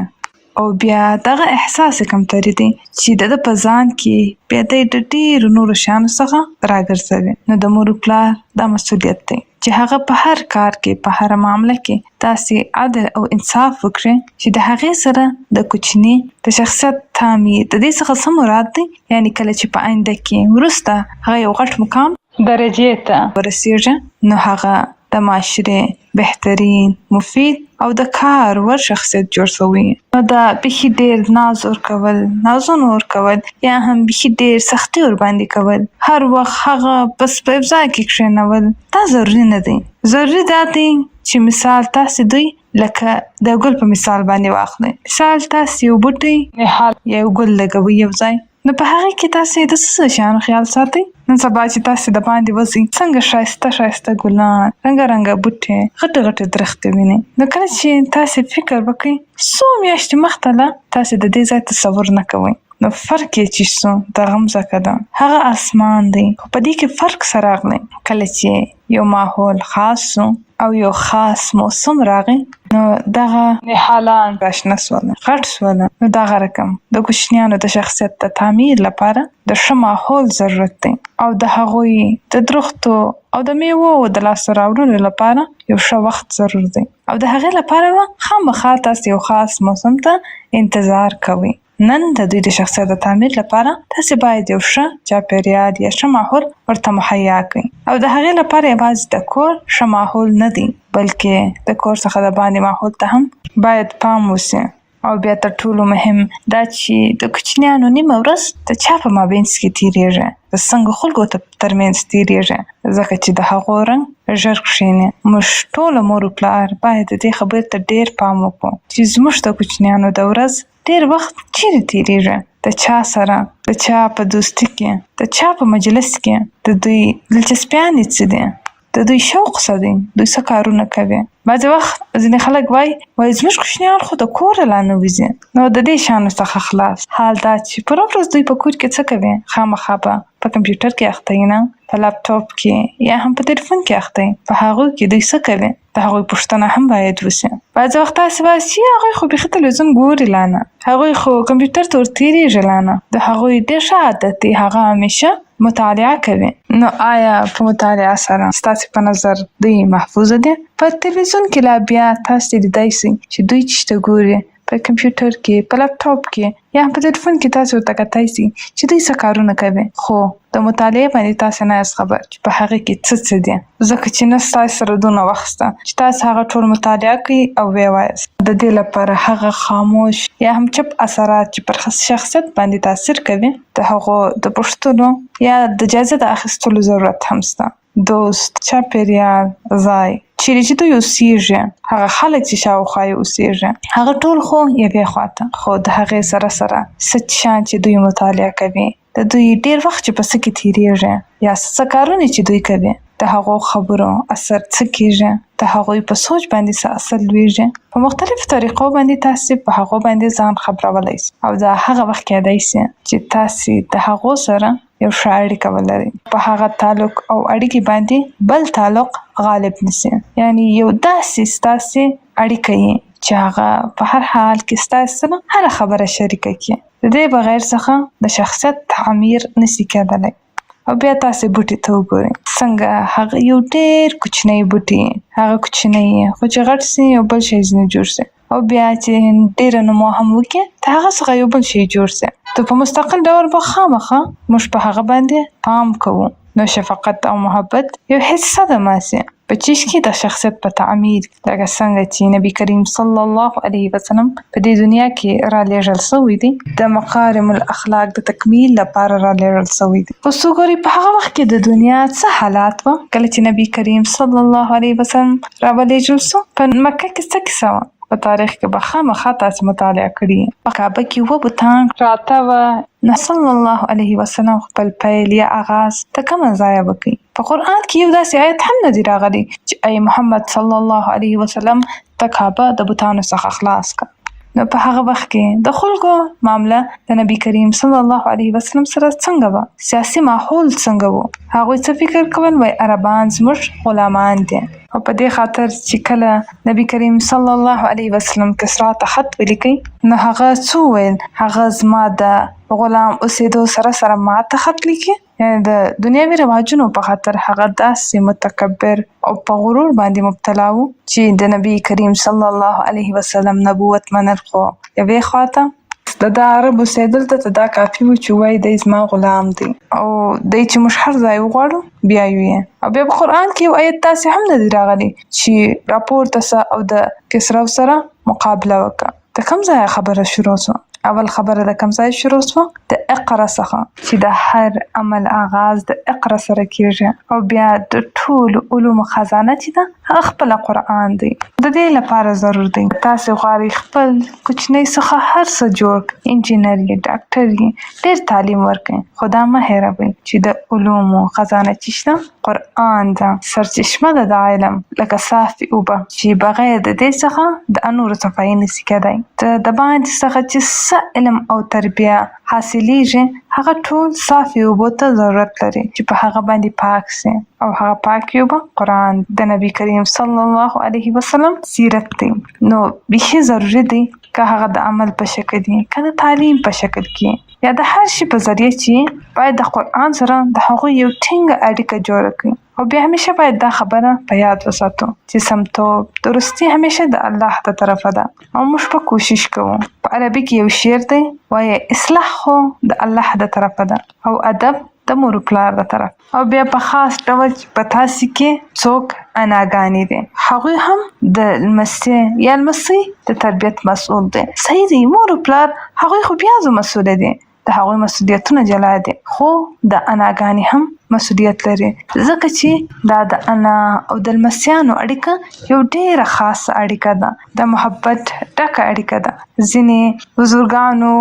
او بیا دغه احساس کمتري دی چې د ده په ځان کې بیا دی د ډېرو نورو شیانو څخه راګرځوي. نو د مور و پلار دا مسولیت دی چې هغه په هر کار کې، په هره معامله کې داسې عدل او انصاف وکړي چې د هغې سره د کوچني د شخصیت تعمیر، د دې څخه څه مراد دی، یعنې کله چې په آینده کې وروسته هغه یو غټ مقام درجې ته ورسیږي نو هغه د معاشرې بهترین، مفید او د کار وړ شخصیت جوړ شوی. نو دا بیخي ډېر ناز ورکول، نازونه ورکول یا هم بیخي ډېر سختي ورباندې کول، هر وخت هغه بس په یو ځای کې کښېنول، دا ضروري نه دی. ضروري دا دی چې مثال تاسې دوی لکه د ګل په مثال باندې واخلئ. مثال تاسې یو بوټی، نهال یا یو ګل لګوئ یو ځای، نو په هغې کې تاسې د څه څه شیانو خیال ساتئ؟ نن سبا چې تاسې د باندې وځئ، څنګه ښایسته ښایسته ګلان، رنګه رنګه بوټي، غټې غټې درختې وینئ، نو کله چې تاسې فکر وکړئ، څو میاشتې مخته لا تاسې د دې ځای تصور نه کوئ. نو فرق یې چې شو، دغه مځکه ده، هغه اسمان دی، خو په دې کې فرق څه راغلی؟ کله چې یو ماحول خاص شو او یو خاص موسم راغی، نو دغه نهالان راشنه شول، غټ شول. نو دغه رقم د کوچنیانو د شخصیت د تعمیر لپاره د ښه ماحول ضرورت دی او د هغوی د درختو او د میوو د لاسته راوړلو لپاره یو ښه وخت ضرور دی او د هغې لپاره به خامخا تاسو یو خاص موسم ته انتظار کوئ. نن د دوی د شخصیت د تعمیر لپاره تاسې باید یو ښه چاپیریال یا ښه ماحول ورته مهیا کړئ او د هغې لپاره یوازې د کور ښه ماحول نه دی، بلکې د کور څخه د باندې ماحول ته هم باید پام وشي. او بیا تر ټولو مهم دا چې د کوچنیانو نیمه ورځ د چا په مابینځ کې تیریږي، د څنګه خلکو ترمنځ تیریږي، ځکه چې د هغو رنګ ژر کښیني. موږ ټوله مور و پلار باید د دې خبرې ته ډیر پام وکړو چې زموږ د کوچنیانو د ورځ ډېر وخت چېرې تېرېږي، د چا سره، د چا په دوستي کې، د چا په مجلس کې، د دوی دلچسپیانې څه دي، د دوی شوق څه دی، دوی څه کارونه کوي. بعضې وخت ځینې خلک وايي، وايي زموږ کوچنیان خو د کوره لا نه وځي، نو د دې شیانو څخه خلاص. حال دا چې پوره ورځ دوی په کور کې څه کوي، خامخا به په کمپیوټر کې اخته وي نه، په لپټاپ کې یا هم په تلیفون کې اخته وي، په هغو کې دوی څه کوي؟ د هغوی پوښتنه هم باید وشي. بعضې وخت داسې وایي چې هغوی خو بیخي تلویزیون ګوري لا نه، هغوی خو کمپیوټر ته ورتېرېږي لا نه، د هغوی ډېر ښه عادت دی، هغه همیشه مطالعه کوي. نو آیا په مطالعه سره ستاسې په نظر دوی محفوظ دي؟ په تلویزیون کې لا بیا تاسې لیدای شئ چې دوی چېرته ګوري، په کمپیوټر کې، په لپټاپ کې یا هم په تلیفون کې تاسې ورته کتای شئ چې دوی څه کارونه کوي، خو د مطالعې باندې تاسې نه یاست خبر چې په هغې کې څه څه دي، ځکه چې نه ستاسې سره دونه وخت شته چې تاسې هغه ټول مطالعه کړئ او ویې وایاست. د دې لپاره هغه خاموش یا هم چپ اثرات چې پر شخصیت باندې تاثیر کوي، د هغو د پوښتلو یا د جایزې د اخیستلو ضرورت هم شته. دوست، چاپېریال، ځای چېرې چې دوی اوسېږي، هغه خلک چې شاوخوا یې اوسېږي، هغه ټول خو یوې خوا ته، خو د هغې سره سره څه شیان چې دوی مطالعه کوي، د دوی ډېر وخت چې په څه کې تېرېږي یا څه څه کارونه چې دوی کوي، د هغو خبرو اثر څه کېږي، د هغوی په سوچ باندې څه اثر لوېږي، په مختلفو طریقو باندې تاسې په هغو باندې ځان خبرولی شئ او دا هغه وخت کېدای شي چې تاسې د هغو سره یو ښه اړیکه ولري، په هغه تعلق او اړیکې باندې بل تعلق غالب نشي، یعنی یو داسې ستاسې اړیکه یي چې هغه په هر حال کې ستاسې سره هره خبره شریکه کړي، د دې بغیر څخه د شخصیت تعمیر نشي کېدلی. او بیا تاسې بوټي ته وګورئ، څنګه هغه یو ډېر کوچنی بوټي، هغه کوچنی خو چې غټ شي یو بل شی ځینې جوړ شي. او بیا چې ډېره نمو هم وکړي د هغه څخه یو بل شی جوړ شي، ته په مستقل ډول به خامخا موږ په هغه باندې پام کوو. نو شفقت او محبت یو حصه د ماسي په چیش کې د شخصیت په تعمیر، لکه څنګه چې نبی کریم صلی الله علیه وسلم په دې دنیا کې رالیږل شوی دی، د مقارم الاخلاق د تکمیل لپاره رالیږل شوی دی. اوس وګورئ په هغه وخت کې د دنیا څه حالات وه کله چې نبی کریم صلی الله علیه وسلم راولېږل شو، په مکه کې څه کیسه وه؟ په تاریخ کې به خامخا تاسې مطالعه کړي. په کعبه کې اووه بتان پراته وه. نو صلی الله علیه وسلم خپل پیل یا اغاز د کومه ځایه وکړي؟ په قرآن کې یو داسې آیت هم نه دی راغلی چې ای محمد صلی الله علیه وسلم ته کعبه د بتانو څخه خلاص کړه. نو په هغه وخت کې د خلکو معامله د نبی کریم صلی الله علیه وسلم سره څنګه وه؟ سیاسي ماحول څنګه وو؟ هغوی څه فکر کول؟ وای عربان زموږ غلامان دي. او په دې خاطر چې کله نبی کریم صلی الله علیه وسلم کسرا ته خط ولیکي، نو هغه څه وویل؟ هغه زما د غلام اوسېدو سره سره ما ته خط لیکي؟ یعنې د دنیوي رواجونو په خاطر هغه داسې متکبر او په غرور باندې مبتلا وو چې د نبی کریم صلی الله علیه وسلم نبوت منل خو یوې خواته، د دا عرب اوسېدل ته دا کافي وو چې وایي دی زما غلام دی او دی چې موږ هر ځای وغواړو بیایو یې. او بیا په قرآن کې یو آیت داسې هم نه دی راغلی چې راپورته سه او د کسرو سره مقابله وکړه. د کوم ځایه خبره شروع سوه؟ اول خبره د کوم ځای شروع سوه؟ د اقرا څخه چې د هر عمل آغاز د اقرا سره کیږي او بیا د ټولو علومو خزانه چې ده هغه خپله قرآن دی. د دې لپاره ضرور دی که تاسې غواړئ خپل کوچنی څخه هر څه جوړ کړئ، انجینر یې، ډاکټر یې، ډېر تعلیم ورکړئ، خو دا مه هېروئ چې د علومو خزانه چې شته قرآن ده، سرچشمه ده د علم، لکه صافې اوبه چې بغیر د دې څخه د انورو صفايي نشي کېدای. د دباندې څخه چې څه علم او تربیه حاصلېږي هغه ټول صافې اوبو ته ضرورت لري چې په هغه باندې پاک شي او هغه پاکې اوبه قرآن د نبي کریم صلی الله علیه وسلم سیرت دی. نو بیخي ضروري دی که هغه د عمل په شکل وي که د تعلیم په شکل کې یا د هر شي په ذریعه چې باید د قرآن سره د هغوی یو ټینګه اړیکه جوړه کړي. او بیا همیشه باید دا خبره په یاد وساتو چې سمتوب درستي همیشه د الله د طرفه ده او موږ به کوشش کوو. په عربي کې یو شعر دی وایي اصلاح خو د الله د طرفه ده او ادب د مور پلار د طرف. او بیا په خاص ډول چې په تاسې کې څوک اناګانې دي هغوی هم د لمسي یا لمسۍ د تربیت مسؤل دي. صحیح دی مور او پلار هغوی خو بیا زو مسؤله دي، د هغوی مسؤلیتونه جلا دي، خو د اناګانې هم مسؤلیت لري، ځکه چې دا د انا او د لمسیانو اړیکه یو ډېره خاصه اړیکه ده، د محبت ډکه اړیکه ده. ځینې بزرګانو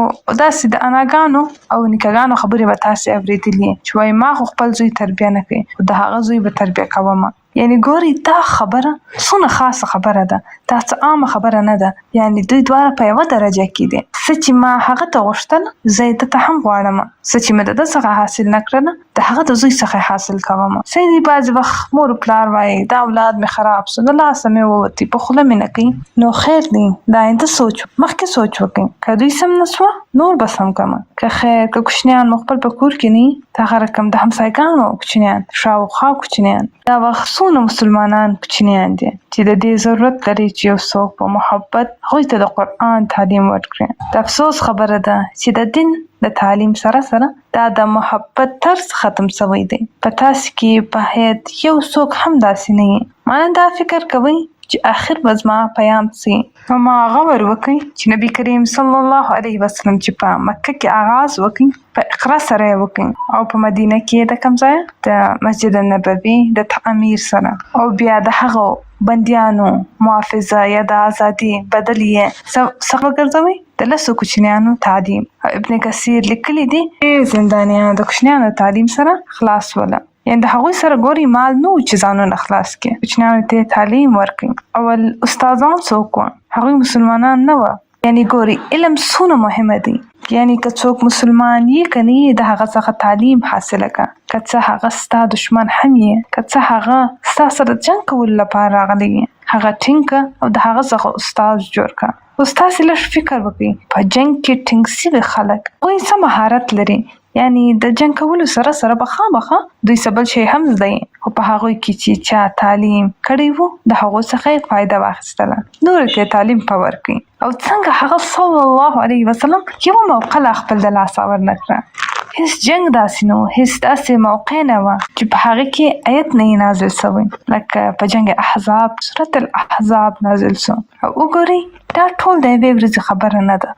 داسې د اناګانو او نیکهګانو خبرې به تاسې اورېدلي چې وایي ما خو خپل زوی تربیه نه کړي خو د هغه زوی به تربیه کومه. یعنې ګورئ دا خبره څونه خاصه خبره ده، دا څه عامه خبره نه ده، یعنې دوی دواړه په یوه درجه کې دي. څه چې ما هغه ته غوښتل زه یې ده ته هم غواړم، څه چې مې د ده څخه حاصل نه کړل د هغه د زوی څخه یې حاصل کوم. صحیح دی بعضې وخت مور و پلار وایي دا اولاد مې خراب سو، د لاسه مې ووتی، په خوله مې نه کوي، نو خیر دی د آینده سوچ مخکې سوچ وکړئ، که دوی سم نه سوه نور به سم کړم، که خیر که کوچنیان مو خپل په کور کې نه وي دغه رقم د همسایګانو کوچنیان، شاوخوا کوچنیان، دا وخت څونه مسلمانان کوچنیان دي چې د دې ضرورت لري چې یو څوک په محبت هغوی ته د قرآن تعلیم ورکړي. د افسوس خبره ده چې د دین د تعلیم سره سره دا د محبت طرز ختم شوی دی. په تاسې کې باید یو څوک هم داسې نه وي. معنی دا فکر کوئ چې اخر به زما پیام څه وي؟ نو ما غور وکړ چې نبي کریم صلی الله علیه وسلم چې په مکه کې آغاز وکړ په اقرا سره یې وکړ او په مدینه کې د کوم ځای د مسجد النبوي د تعمیر سره او بیا د هغو بندیانو محافظه یا د ازادي بدل یې څه وګرځوي د لسو کوچنیانو تعلیم. او ابن کثیر لیکلي دي ډېر زندانیان د کوچنیانو تعلیم سره خلاص وله، یعنې د هغوی سره ګورئ مال نه و چې ځانونه خلاص کړي، کوچنیانو ته یې تعلیم ورکړي. اول استادان څوک وه؟ هغوی مسلمانان نه وه. یعنې ګورئ علم څونه مهمه دی، یعنې که څوک مسلمان یي که نه یي د هغه څخه تعلیم حاصله که، که څه هغه ستا دښمن هم یي، که څه هغه ستا سره د جنګ کولو لپاره راغلی یي، هغه ټینګ که او د هغه څخه استاد جوړ که. اوس تاسې لږ فکر وکړئ، په جنګ کې ټینګ شوي خلک هغوی څه مهارت لري؟ یعنې د جنګ کولو سره سره به خامخا دوی څه بل شی هم زده وي، خو په هغوی کې چې چا تعلیم کړی وو د هغو څخه یې فایده واخیستله، نورو ته یې تعلیم په ورکړي. او څنګه هغه صلی الله علیه وسلم یوه موقع لا خپل د لاسه ورنکړه؟ هیڅ جنګ داسې نه و، هیڅ داسې موقع نه وه چې په هغه کې ایت نه وي نازل شوی، لکه په جنګ احزاب سورة الاحزاب نازل شو. او وګورئ دا ټول د یوې ورځې خبره نه ده.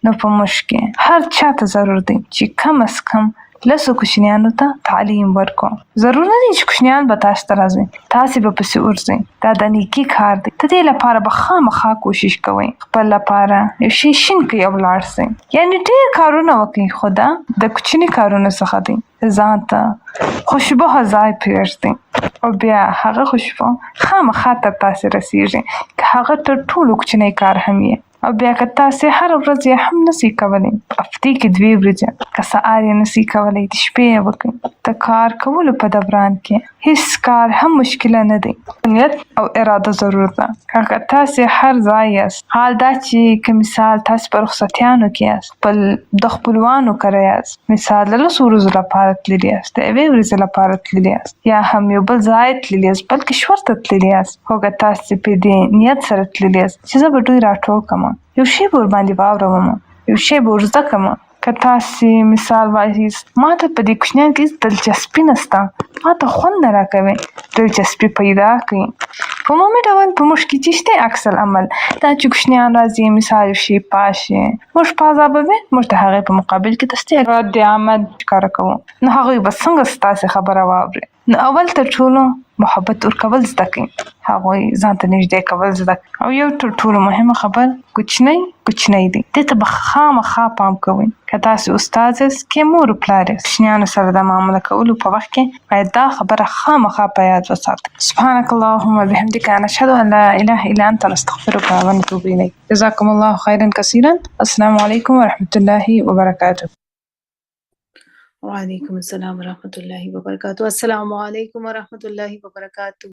نو په موږ کې هر چا ته ضرور دی چې کم از کم لسو کوچنیانو ته تعلیم ورکړو. ضرور نه دی چې کوچنیان به تاسو ته راځي، تاسې به پسې ورځئ. دا د نیکي کار دی، د دې لپاره به خامخا کوشش کوئ، خپل لپاره یو شی شین کړئ او لاړ شئ. یعنې ډېر کارونه وکړئ، خو دا د کوچني کارونو څخه دی. ځان ته خوشبوه ځای پرېږدئ او بیا هغه خوشبو خامخا تر تاسې رسېږي، که هغه تر ټولو کوچنی کار هم وي. او بیا که تاسې هره ورځ یې هم نه شئ کولی، په هفتې کې دوې ورځې، که سهار یې نه شئ کولی، د شپې یې وکړئ. د کار کولو په دوران کې هیڅ کار هم مشکله نه دی، خو نیت او اراده ضرور ده. که تاسې هر ځای یاست، حال دا چې که مثال تاسې په رخصتیانو کې یاست، خپل د خپلوانو کره یاست، مثال د لسو ورځو لپاره تللي یاست، د یوې ورځې لپاره تللي یاست، یا هم یو بل ځای تللي یاست، بل کشور ته تللي یاست، خو که تاسې په دې نیت سره تللي یاست چې زه به دوی راټول کړم، یو شی به ورباندې واوروم، یو شی به ور زده کړم، که تاسې مثال وایاست، ماته په دې کوچنیانو کې هېڅ دلچسپي نشته، ماته خوند نه راکوي، دلچسپي پیدا کړئ. په عمومي ډول په موږ کې چې شته عکس العمل، دا چې کوچنیان راځي، مثال یو شی پاشي، موږ په عذابوي، موږ د هغې په مقابل کې دستي رد عمل ښکاره کوو، نو هغوی به څنګه ستاسې خبره واوري؟ نو اول تر ټولو محبت ورکول زده کړئ، هغوی ځان ته نږدې کول زده کړئ. او یو تر ټولو مهمه خبر، کوچنی کوچنی دی، دې ته به خامخا پام کوئ. که تاسې استاد یاست که مور و پلار یاست، کوچنیانو سره د معامله کولو په وخت کې باید دا خبره خامخا په یاد وساتئ. سبحانك اللهم وبحمدك، نشهد ان لا اله الا انت، نستغفرك ونتوب اليك. جزاكم الله خيرا كثيرا. السلام عليكم ورحمة الله وبركاته. وعلیکم السلام ورحمۃ اللہ وبرکاتہ۔ السلام علیکم ورحمۃ اللہ وبرکاتہ۔